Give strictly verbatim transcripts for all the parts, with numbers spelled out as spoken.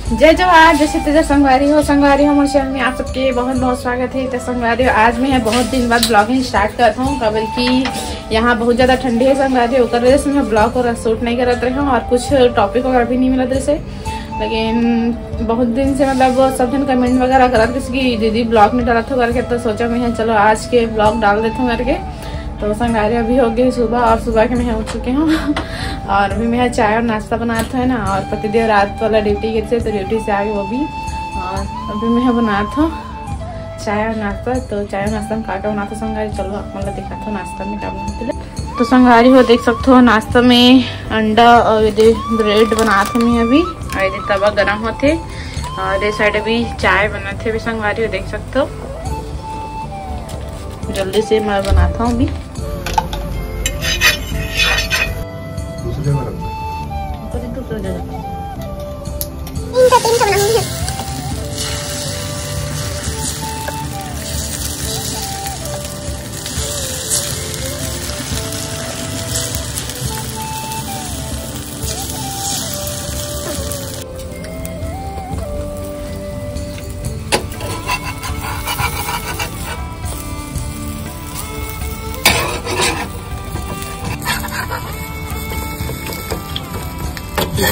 जय जोहार, जय छत्तीसगढ़ संगवारी हो। संगवारी हो, मोर channel में आप सबके बहुत बहुत स्वागत है। तो संगवारी हो, आज मैं ह बहुत दिन बाद vlogging start करत हूँ, काबर कि यहाँ बहुत ज्यादा ठंडी है संगवारी, ओकर वजह से मैं vlog वगैरह shoot नहीं करत रहे हूँ और कुछ topic वगैरह भी नहीं मिलत रहे। लेकिन बहुत दिन से, मतलब, सब जन comment वगैरह करत रहे कि दीदी vlog नहीं डालत हो करके, तो सोचा मैं ह चलो आज के vlog डाल देत हूँ करके। तो संगवारी, अभी हो गए सुबह और सुबह के मैं उठ चुके हूँ और अभी मैं चाय और नाश्ता बनात हूँ, है ना। और पतिदेव रात वाला duty गए थे, तो duty से आ गए वो भी। और अभी मैं बनात हूँ चाय और नाश्ता। तो चाय और नाश्ता में का का बनात हूँ संगवारी, चलो आप मन ला दिखात हूँ नाश्ता में का बनात हूँ। तो संगवारी हो, देख सकत हो नाश्ता में अंडा और ये दे bread बनात हूँ मैं अभी। और ये दे तवा गरम होथे और ये side अभी चाय बनत हे अभी संगवारी हो, देख सकत हो। जल्दी से मैं बनाता हूँ अभी। दूसरी जगह रख दो। ऊपर ही दूसरी जगह। तीन का, तीन का बनाऊंगी।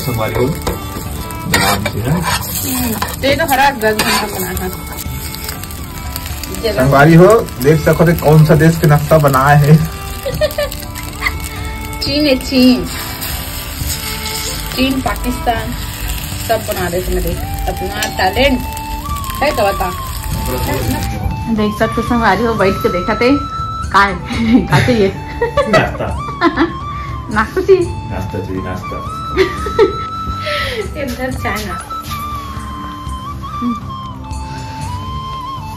संगवारी हो, बना दीजिए ना। तो ये तो हरा गंद हम बना है। चलो। संगवारी हो, देख सकत हो कौन सा देश के नक्शा बनाए हे। चीन है, चीन। चीन, पाकिस्तान, सब बना देथे। मैं देख, अपना talent है तो बता। देख सकत हो संगवारी हो, बैठ के देखत हे। का हे? का चाहिए? नाश्ता। नाश्ता चाहिए? नाश्ता चाहिए, नाश्ता। इधर चाय ना।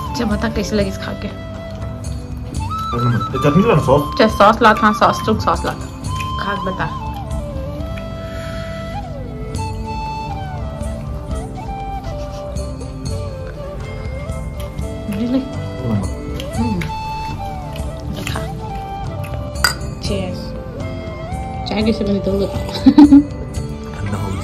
अच्छा, बता कैसे लगिस खा के? चटनी ला ना, sauce। अच्छा, sauce लात, हाँ, sauce, रुक, sauce लात। खा के बता। Really? हम्म। देखा। Cheers। चाय कैसे बनी तो बता। ठंडा हो गया।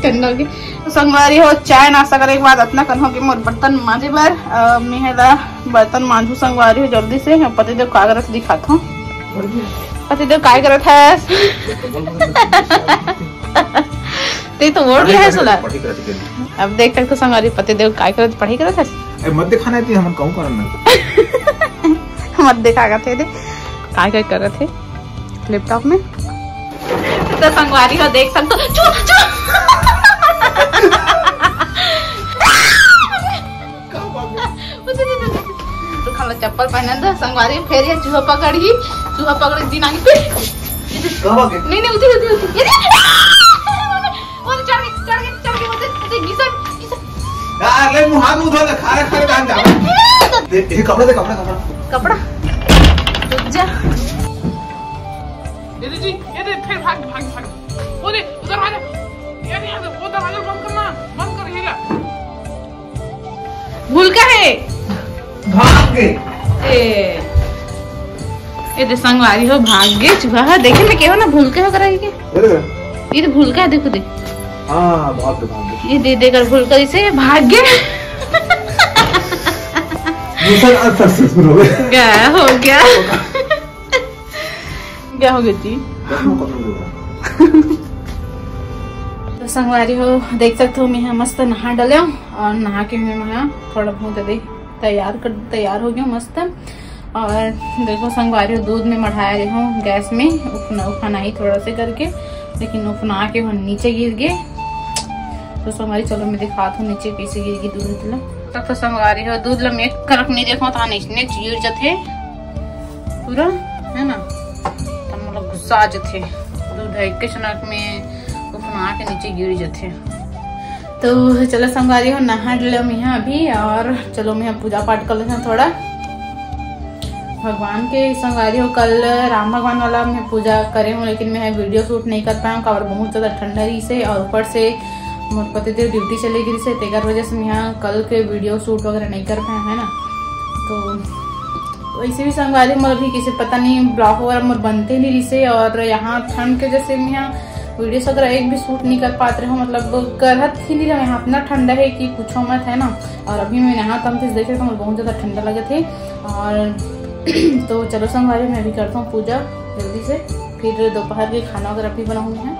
ठंडा हो गया। तो संगवारी हो, चाय नाश्ता करे के बाद अतना कन हो गया मोर बर्तन मांजे बर। अ, मैं हे ला बर्तन मांजू संगवारी हो जल्दी से। पतिदेव का करत दिखात हूँ। पतिदेव काय करत हस? ते तो ओढ़ ले है सुला। पढ़ाई करत के। अब देख तक तो संगवारी पतिदेव काय करत, पढ़ाई करत हस? ए, मत दिखाना है, हमन कहूँ करन ना। मत दिखागा थे दे। काय काय करत हे laptop में? तो संगवारी हो देख सकत हो। चुप, चुप। तू खाला चप्पल पहनन दे, संगवारी, फेर ये चूहा पकड़ही, चूहा पकड़ के दिन आगे। कहाँ भागे? नहीं, नहीं, उधर, उधर, उधर। ये देख। वो तो चढ़ गई, चढ़ गई, चढ़ गई, वो तो, वो तो घिसन, घिसन। यार, ले, मुँह हाथ मुँह धो ले, खा रहे, खा रहे, कहाँ जा? ये, ये कपड़ा दे, कपड़ा, कपड़ा। कपड़ा? रुक जा। ये दे जी, ये दे, फिर भाग, भाग, भाग। वो दे, उधर आ जा। ये नहीं, वो दरवाजा बंद करना, बंद कर, ये ला। भूलका हे। भाग गे। ए, ए दे संगवारी हो, भाग गे चूहा ह। देखे मैं केहो ना भूलका हो करा के। ये देख। ये तो भूलका हे, देखो दे। हाँ, भाग गे, भाग गे। ये दे देकर भूलका इसे भाग गे। मिशन सक्सेसफुल हो गया। गया, हो गया। क्या हो गया जी? तो संगवारी हो, देख सकते हो, मैं यहाँ मस्त नहा डले हूँ और नहा के मैं यहाँ थोड़ा बहुत दे तैयार कर, तैयार हो गया मस्त। और देखो संगवारी हो, दूध में मढ़ाया रही हूँ गैस में, उफना, उफनाई थोड़ा से करके, लेकिन उफना के वो नीचे गिर गए। तो संगवारी चलो मैं दिखात हूँ नीचे कैसे गिर गई दूध ला। तब तो संगवारी हो, दूध ला मैं एक करक नहीं देखो तो नीचे गिर जाते पूरा, है ना, तो मतलब गुस्सा आ जाते। दूध है के चनक में उफना के नीचे गिर जाते। तो चलो संगवारी हो, नहा डले मैं अभी और चलो मैं पूजा पाठ कर लेते हैं थोड़ा भगवान के। संगवारी हो, कल राम भगवान वाला मैं पूजा करे हूँ, लेकिन मैं वीडियो शूट नहीं कर पाया हूँ, काबर बहुत ज्यादा ठंडा रही से और ऊपर से मोर पतिदेव ड्यूटी चले गई से, तेकर वजह से मैं यहाँ कल के वीडियो शूट वगैरह नहीं कर पाया, है ना। तो वैसे भी संगवारी मोर अभी किसी पता नहीं ब्लॉग वगैरह मोर बनते नहीं रही से, और यहाँ ठंड के वजह से मैं यहाँ वीडियो से अगर एक भी शूट नहीं कर पात रहे हो, मतलब करत ही नहीं रहे, यहाँ इतना ठंडा है कि पूछो मत, है ना। और अभी मैं नहा तम देखे तो मुझे बहुत ज्यादा ठंडा लगत है। और तो चलो संगवारी, मैं भी करता हूँ पूजा जल्दी से, फिर दोपहर के खाना वगैरह भी बनाऊंगी।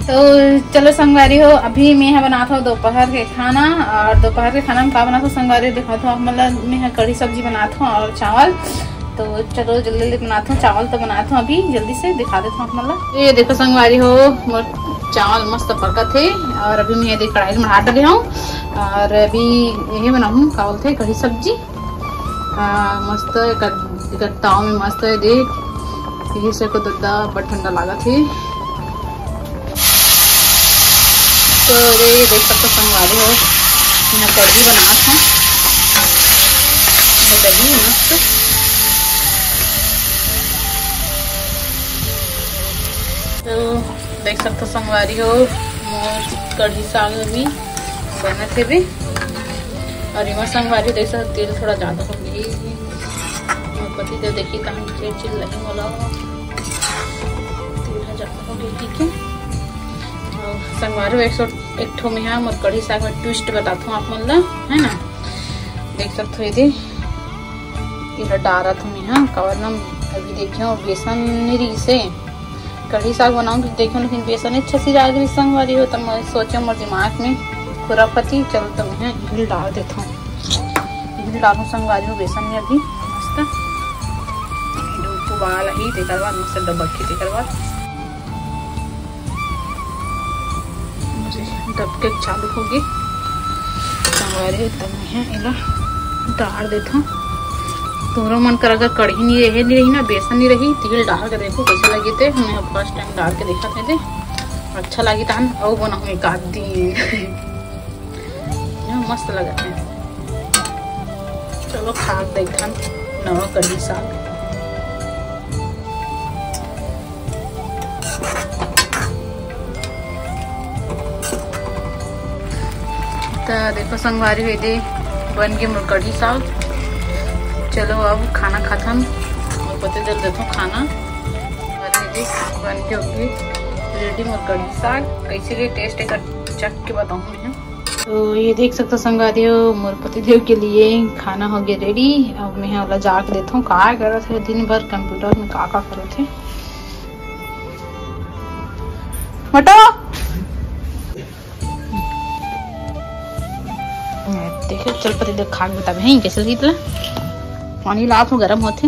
तो चलो संगवारी हो, अभी मैं ह बनात हूँ दोपहर के खाना। और दोपहर के खाना में का बनात हूँ संगवारी हो, दिखात हूँ आप मन ला। मैं ह कढ़ी सब्जी बनात हूँ और चावल। तो चलो जल्दी जल्दी बनात हूँ, चावल तो बनात हूँ अभी, जल्दी से दिखा देत हूँ आप मन ला। ये देखो संगवारी हो, मोर चावल मस्त पकत हे। और अभी मैं ये देख कढ़ाई में हाथ डाले हूँ और अभी यही बनाऊँ, का बोलते, कढ़ी सब्जी। हाँ, मस्त है, कर, कर ताव में मस्त है, देख, यही से को दद्दा बड़ ठंडा लागत है। तो रे, देख सकते संगवारी हो, मैं कढ़ी बनात हूँ, ये दही मस्त। तो देख सकते संगवारी हो, मोर कढ़ी साग भी बनत हे भी। और एमा संगवारी देख सकत, तेल थोड़ा ज्यादा हो गई। मोर पति देव देखी, तहन चिड़ चिड़ लगी मोला, तेल ह ज्यादा हो गई, ठीक है। और संगवारी एक सौ एक ठो में हा मोर कढ़ी साग में twist बताथों आप मन ला, है ना। देख सकत हो, ये दे, ये डारत हूँ मैं हा, काबर ना अभी देखियो बेसन नहीं रही से कढ़ी साग बनाऊँ कि देखो, लेकिन बेसन अच्छा सिरा गिरी संगवारी हो, तो मैं सोचे मोर दिमाग में खुराफती चल, तो मैं इही डाल देता हूँ। इही डालूँ संगवारी हो बेसन में अभी मस्त। उबाल ही तेकर बाद मस्त डबक के तेकर बाद डबके चालू होगी संगवारी हो, तब मैं एला डाल देथों। तोरो मन कर अगर कढ़ी नहीं रहे, नहीं रही ना, बेसन नहीं रही, तेल डाल के देखो कैसे लगी। ते मैं first time डाल के देखा थे, अच्छा लगी तहन अउ बनाऊँ एक आध दिन। मस्त लगत है। चलो खा के देखथन नवा कढ़ी साग। त देखो संगवारी हो, ये दे बन के मोर कढ़ी साग। चलो अब खाना खाथन, मोर पति देव देथों खाना। और ये दे बन के होगी ready मोर कढ़ी साग। कैसे के taste है, चख के बताऊँ मैं। तो ये देख सकते हो संगवारी हो, मोर पति देव के लिए खाना हो गया ready। अब मैं ओला जाके देथों का करत है, दिन भर computer में का का करत है। मटो। देखो, चल पति देव खा के बताबे हैं कैसे लगी तला। पानी लात हूँ, गरम होथे।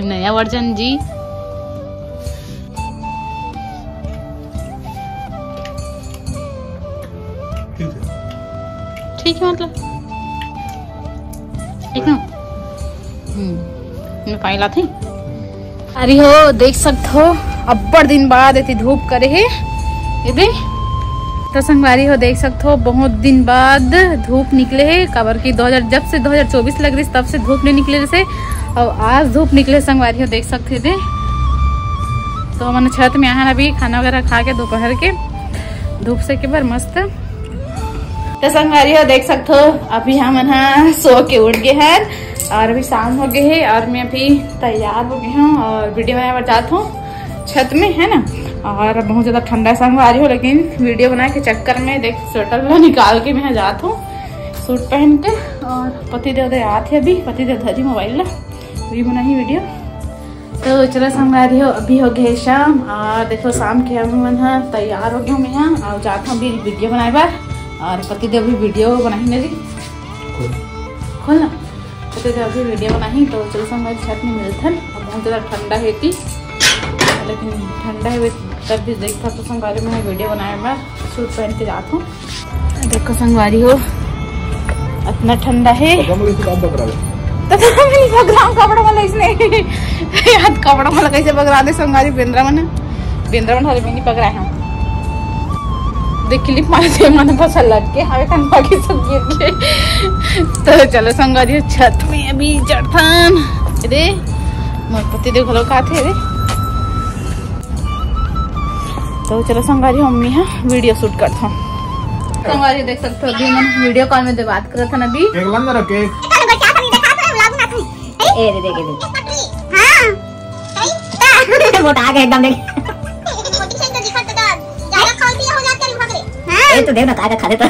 नया version जी। ठीक है। ठीक है, मतलब, ठीक है। हम्म, मैं पानी लात हूँ। अरे हो, देख सकत हो, अब्बड़ दिन बाद एती धूप करे हे। ये दे, तो संगवारी हो, देख सकत हो, बहुत दिन बाद धूप निकले हे, काबर कि दो हज़ार, जब से दो हज़ार चौबीस लग रही, तब से धूप नहीं निकले रहिसे, और आज धूप निकले संगवारी हो, देख सकत हो, ये दे। तो हमन छत में आहन अभी खाना वगैरह खा के दोपहर के धूप सेके बर मस्त। तो संगवारी हो, देख सकत हो, अभी हमन हा सो के उठ गए हन और अभी शाम हो गए है और मैं अभी तैयार हो गई हूँ और video बनाए बर जात हूँ छत में, है ना। और बहुत ज्यादा ठंडा है संगवारी हो, लेकिन video बनाए के चक्कर में देख स्वेटर ला निकाल के मैं जात हूँ सूट पहन के। और पति देव दे आत है अभी, पति देव धरी मोबाइल ला, अभी बनाही video। तो चलो संगवारी हो, अभी हो गए शाम और देखो शाम के हम मन हा तैयार हो गए हूँ मैं हा और जात हूँ अभी video बनाए बर। और पति देव भी video बनाही ना जी, खोल ना। पति देव अभी video बनाही। तो चलो संगवारी छत में मिलथन। अब बहुत ज्यादा ठंडा है ती, लेकिन ठंडा है तब भी देखता तो संगवारी मैं video बनाए बर सूट पहन के जात हूँ। देखो संगवारी हो, इतना ठंडा है। पगला मन कइसे काम बगरा दे। तो पगला मन कपड़ा मन इसने याद कपड़ा मन कइसे बगरा दे संगवारी बेंदरा मन। बेंदरा मन हरे में नहीं पकड़ा है। देख, clip मारे थे, मन फसल लग के हवे तन बाकी सब गिर के। तो चलो संगवारी हो, छत में अभी चढ़थन। रे मोर पति देख घलो का थे रे। तो चलो संगवारी हो, मम्मी हा video shoot करथन। संगवारी हो, देख सकते हो, अभी मन video call में दे बात करत हन अभी। केक ला ना रखे। ए दे, दे, दे, दे। हाँ। मोटा आ गया एकदम, देख। ए, तू देख ना, काय का खा लेता।